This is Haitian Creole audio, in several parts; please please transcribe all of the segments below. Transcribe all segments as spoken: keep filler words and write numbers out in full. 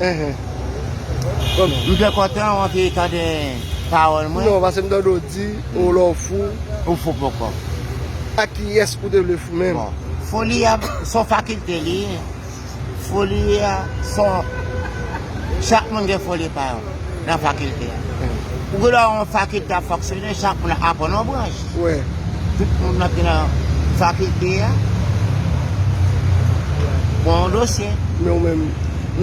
Enhen. M te kontan, w anvi tande pawòl mwen. Non, paske m tande w di, ou lè w fou. Ou fou poko. Ak kiyès ou te vle fou menm? Bon, foli a, se yon fakilte li ye. Foli a, se yon, chak moun gen foli pa yo nan fakilte a. Ou gen dwa yon fakilte ap fonksyone, chak moun ap aprann yon branch. Wi. Tout moun nan ki nan fakilte a, gon yon dosye. Men ou menm,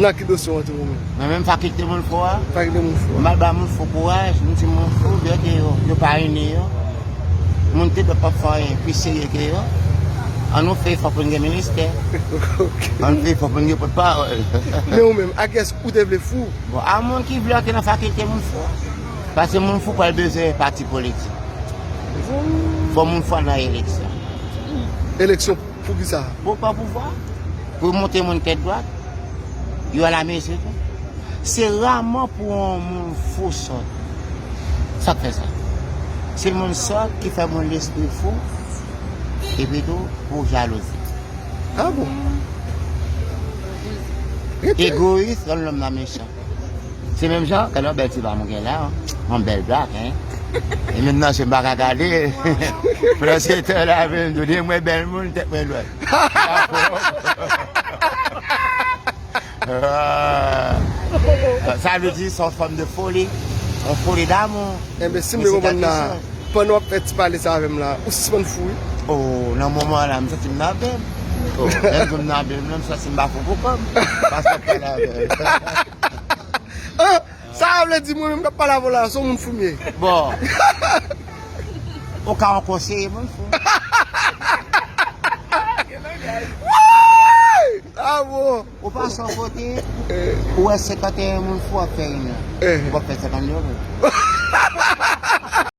nan ki dosye w antre ou menm? Mwen menm fakilte moun fou a. Fakilte moun fou a. M al ba moun fou kouraj, m di moun fou, byen ke yo, yo pa ini yo. Moun te dwèt p ap fè anyen pi serye ke yo. Ann nou fè efò pou n gen ministè. Ok. Ann fè efò pou n gen pòtpawòl. Men ou menm, a kiyès ou te vle fou? Bon, a moun ki vle antre nan fakilte moun fou. Paske moun fou pral bezwen pati politik. Fò moun fou al nan eleksyon. Eleksyon pou kisa? Bon, pa pouvwa. Pou monte moun tèt dwat. Yo alamezi tou. Se raman pou yon moun fou sòt. Sa k fè sa? Se moun sòt ki fè moun lespri fou. Epi tou, pou jalouzi. Ah bon? Egoyis rann lòm nan mechan. Se menm jan, gade yon bèl ti dam ou gen la, yon bèl blak, hein. E menm nan je m pa ka gade. Prensiptè la menm, tou de mwen bèl moun, tèt mwen dwèt. Ah. Sa vle di, se yon fòm de foli, yon foli damou. Enben, si m te konprann la, pandan w ap fè ti pale sa avè m la, ou sispann fou, wi. Oh, nan moman la, m santi m nan avè m. Oh, lè m di m nan avè m, m santi m pa fou pou kò m. Paske w ap pale avè m. Ah, sa vle di mwen menm k ap pale avè w la, se yon moun fou m ye. Bon. Ou ka yon konseye moun fou. Woy! Ah bon? Ou pase yon kote, ou wè senkanteyen moun fou ap fè reyinyon. Eh. Ou p ap fè senkannde yo menm.